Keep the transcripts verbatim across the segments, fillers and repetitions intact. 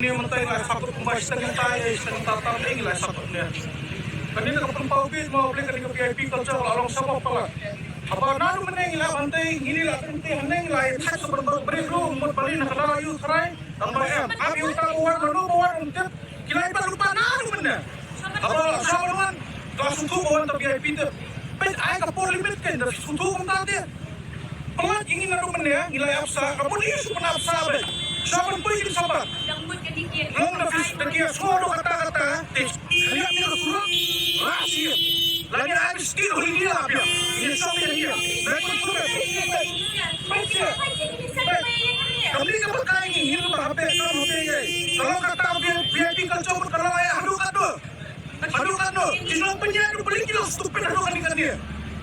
Ni mynta ngi la sap kumba shiteng ngi tai, shiteng ngi tai tam ngi la sap ne. Kane ka pynpaw bit mo ble kane ka V I P culture la long sap pala. Haba naduh mynne ngi la ban tai ngi la kynti hangne ngi la thak sa ban break room mut bali na ka la yu trai. Tang ba em ap yu ta wan naduh ba wan um tip. Ki la ban lupa naduh mynne. Haba la sa wan ka suthu ba wan ta V I P tip. Peit ai ka por limit kan da suthu kumta te. Pynlait ïa ngi naduh mynne ngi la ïap sa, ka bun ïa shu pynap sa beit. Sha ban poi kin sapat. Long da fis da kia sngewdon kata kata. Te khlieh ïa ka surok. Lah sih. Lagi ai biskit holiday lah pia. Ini shop ïa dia. Lai pun surok. Peit sih. Peit. Kami ka pakai ngi ngi ba habis kam habis ngai. Kalau kata V I P kan coba kalau ai haduh kata. Haduh katno, ki nongpynïaid ruh balei ki long stupid haduh kane kane.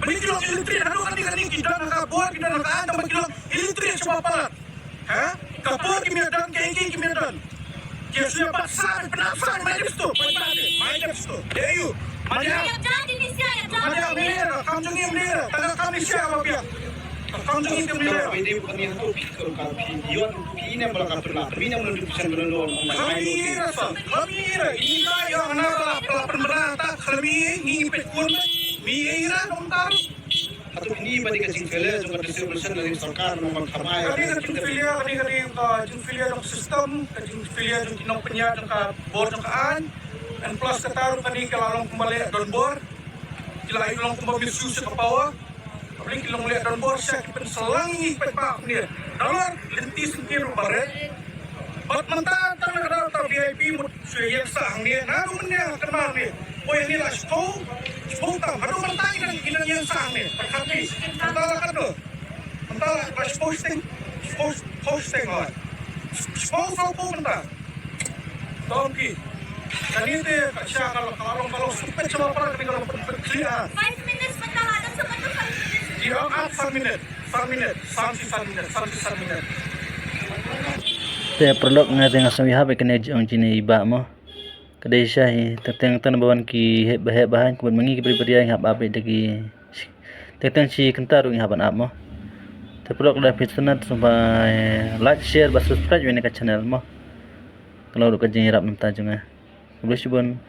Balei ki long illiterate haduh kane kane, ki don ha ka bor, ki don ha ka an, tangba ki long illiterate sha ba palat. Ha? Ka por ki mih don, ka ïing ki mih don. Ki shu ïa bat sa, pynap sa, mai dep sto, mai dep sto, mai dep sto. Dei aïu? Mai dep. Mai dep, mai dep, kam jong ngi, mai dep. Tang ka kam ngi sha ba biang. Kami ira sa, kami ira, ina ya na la pla pynbra ta kami ngi ngi pet kur mi ira nong tar. Atu kini ba di ka jingfailure jong ka distribution dari sorkar nong ban khamai. Kani ka jingfailure, kani kani ka jingfailure jong system, ka jingfailure jong ki nongpynïaid jong ka bor jong ka aiñ. And plus kata ruh kani ka la long kumba leh donbor. Ki la long kumba misuse ka power. Hynrei ki long leh donbor sha ki pynsalang ïa ngi paidbah hangne. Nalor lynti syngkien ruh barit. Bad mynta tang na ka daw ta V I P mut shu ïeng sah hangne. Naduh mynne ha kynmaw hangne. Poi hangne la shiphew, shiphew tam. Haduh mynta ngi nang, ngi nang ïeng sah hangne. Pyrkhat phi. Mynta la katno? Mynta la shiphew shiteng. Shiphew, shiphew shiteng oi. Shiphew saw phew mynta. Tong ki. Kani te ka sha ka long, ka long, ka long stupid sha ba para kani ka long pynkhlieh. Five minutes, betul, ada sebentar five minutes. Ki ong ap san minit, san minit, san shi san minit, san shi san minit. Te paralok, nga te nga sngew ïahap ïa kane jong jingïaibah mo. Ka dei sha hi, te teng tang ba wan ki heh ba heh ba haiñ, kumba ma ngi ki briew ba ria ngi hap ap ïa ki. Te teng shi kynta ruh ngi hap ban ap mo. Te paralok lada phi sngewtynnat sngewbha like, share bad subscribe ïa kane ka channel mo. Ka long ruh ka jingïarap na ka bynta jong nga. Khublei shibun.